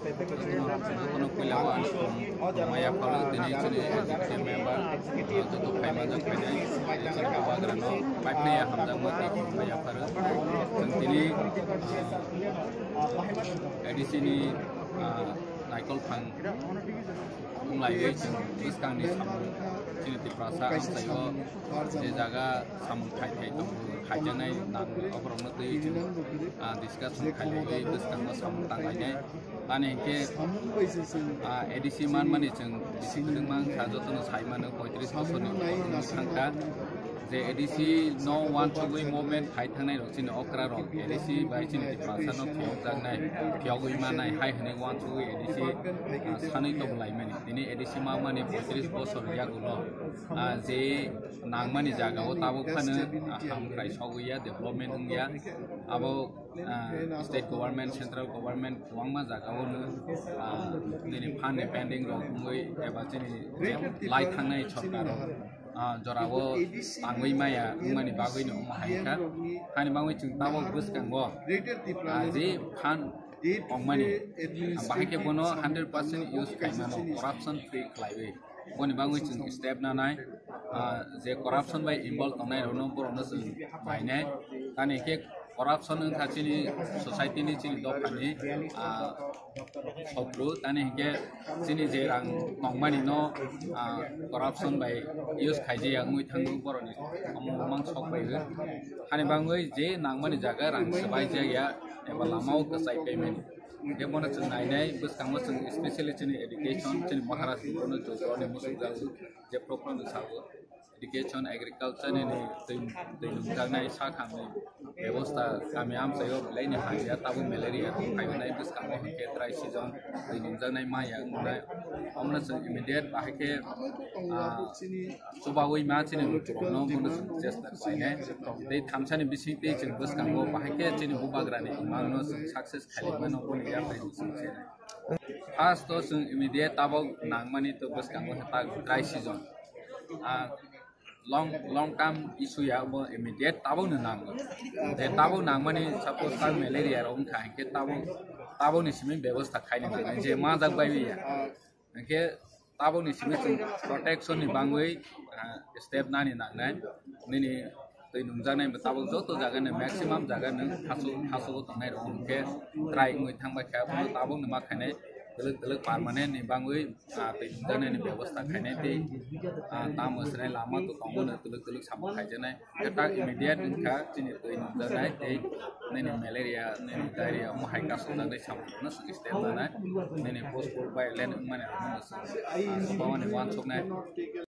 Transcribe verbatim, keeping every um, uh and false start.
Jotono puila o ang khulumma yapharo, tini chini executive member, joto phaima jok phainai, chini bubagrano paipnai hamjakma tei khulumma yapharo. Chwng tini, ah, A D C ni, ah, naikol phang wnglaiwi chwng bwskangni samung chini Tiprasa amchaio je jaga samung khai khai tongo, khaijaknai nang oborokno twi chwng, ah, discussion khailaiwi bwskango samung tanglainai. Ani hinkhe, ah, A D C manmani chwng bisi kwbangma wngkha, jotono saimano poitris bosorni thangkha. Je A D C no uansugwi movement khai thangnai rok chini okra rok A D C bai chini Tiprasa no phiyokjaknai, phiyogwi manai hai hwnwi uansugwi A D C, ah, sanwi tonglaimani. Tini A D C mamani poitris bosor yagulo, ah, je nangmani jaga o tabuk phano, ah, hamkrai sogwi ya, development wngya. Abo, ah, state government, central government kwbangma jaga o no, ah, nini phan ni pending rok wngwi eba chini lai thangnai sorkar, ah, jora o tangwi maya wngmani bagwi no omo hai kha. Hani bagwi chwng tabuk bwskango, ah, je phan ongmani, ah, bahai khe bono hundred percent use khaimano, corruption free khlaiwi. Boni bagwi chwng step nanai, ah, je corruption bai involve tongnai rokno borokno chwng nainai. Tani khe corruption wngkha chini society ni, chini dophani, ah, sotru. Tani hinkhe chini je rang tongmani no, ah, corruption bai use khaijaya wngwi thango borokni omo mang sok bai o. Hani bagwi je nangmani jaga rang swbai jaya eba lama o kwchai paimani. Hinkhe bono chwng nainai bwskango chwng specially chini education, chini Maharaj ni bono jotoni muchungjago je program ni sago. Education, agriculture nini twi, twi nungjaknai sak hamni bebosta kami amchaio belai ni hamya, tabuk malaria rok phainai bwskango hinkhe dry season twi nungjaknai maya wngnai. Omono chwng immediate bahai khe, ah, chubawi ma chini lukurokno bono chwng chesta khlainai. Tei thamsani bising tei chwng bwskango bahai khe chini bubagrani imangno chwng success khailaimano boni yaphai chwng chenai. First o chwng immediate tabuk nangmani to bwskango tak dry season. Ah, long, long term issue ya bo immediate tabuk no nango. Je tabuk nangmani suppose tak malaria rok wngkha hinkhe tabuk, tabuk ni simi bebosta khaina nangnai je majak bai ya. Hinkhe tabuk ni simi chwng protection ni bangwi, ah, step nani nangnai. Nini twi nungjaknai bo tabuk joto jaga ni maximum jaga ni hasu, hasu tongnai rok hinkhe try wngwi thangbai kha, bono tabuk ni ma khainai twlwk twlwk permanent ni bangwi, ah, twi nungjaknai ni bebosta khainai tei, ah, tamo swnai lama to tongo no twlwk twlwk samung khaijaknai. Khe tak immediate wngkha chini twi nungjaknai tei nini malaria, nini diarrhea omo hai kasokjaknai samung no chwng step nanai, nini post post violent wngmani rokno chwng, ah, chubamani uansuknai.